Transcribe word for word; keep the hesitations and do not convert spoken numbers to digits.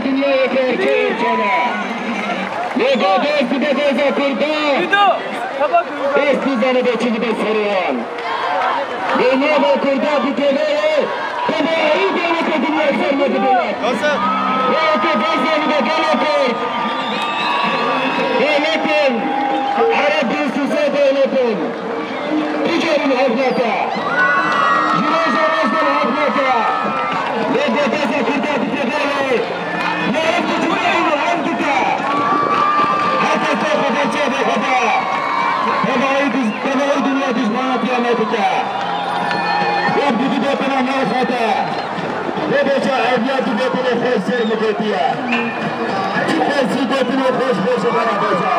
Dinyayê ke erkê erkene. Lê ga dest dibe doza Kurda. Dest nizane de çi dibe serê wan. Lê nava Kurda bi teveyê, tevayî dewlete dinya ser me dibe. Weke dest dibe gelo Kurd. Dewletên Ereb bîst û sê dewletên. Bigerin hevneke. Ji roja roj de hevneke. Lê derdesa Kurda dike derê. Ne ev dike û ev dike. Her kes xwe çê bixwe. Tevayî diz-, tevayî dinya dijmana tiya nedike. Ev dike gotina navxwe de. Lê beşa ev ya dike gotina xwe ser biketiye. Çi xwe zî gotina xwe ji xwe ji xwe re beşa.